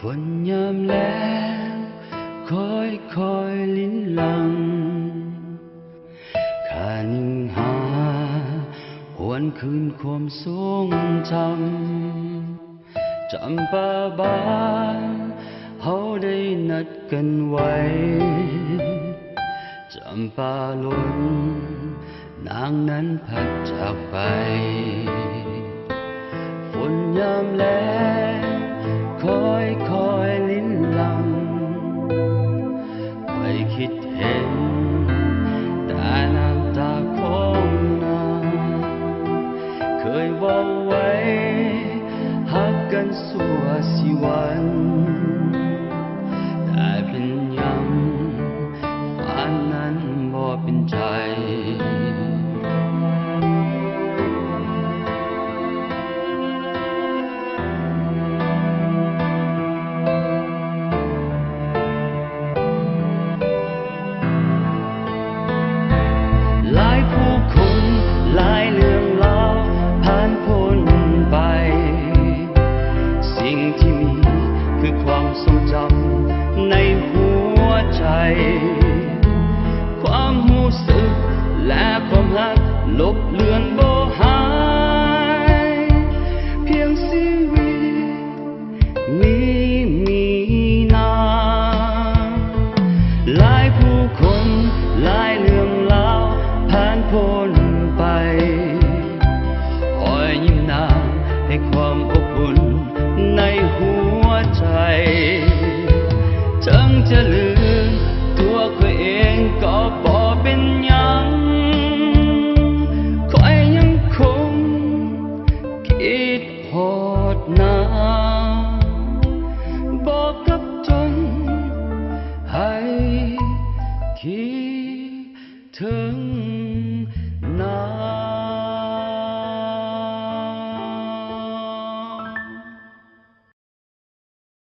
ຝົນຍາມແລ້ງຄ່ອຍໆລິນຫຼັ່ງ ຂ້າຍິງຫາຫວນຄືນຄວາມຊົງຈຳ ຈຳປາບານເຮົາໄດ້ນັດກັນໄວ້ ຈຳປາຫຼົນ ນາງນັ້ນພັດຈາກໄປ ຝົນຍາມແລ້ງຄ່ອຍໆລິນຫຼັ່ງ ຂ້ອຍຄິດເຫັນແຕ່ນ້ຳຕາຂອງນາງ ເຄີຍເວົ້າໄວ້ຮັກກັນຊົ່ວຊີວັນ ແຕ່ເປັນຫຍັງ ຝັນນັ້ນບໍ່ເປັນໃຈ ຫຼາຍຜູ້ຄົນ ຫຼາຍເລື່ອງລາວຜ່ານພົ້ນໄປ ສິ່ງທີ່ມີຄືຄວາມຊົງຈຳໃນຫົວໃຈ ຄວາມຮູ້ສຶກ ແລະ ຄວາມຮັກລົບເລືອນບໍ່ຫາຍ ພຽງຊີວິດນີ້ມີນາງ ຫຼາຍຜູ້ຄົນ ຫຼາຍເລື່ອງລາວຜ່ານພົ້ນໄປ ຮອຍຍິ້ມນາງໃຫ້ຄວາມອົບອຸ່ນໃນຫົວໃຈ ເຖິງຈະລືມຕົວຂ້ອຍເອງກໍບໍ່ເປັນຫຍັງ ຂ້ອຍຍັງຄົງຄິດຮອດນາງ ບອກກັບຕົນໃຫ້ຄິດເຖິງ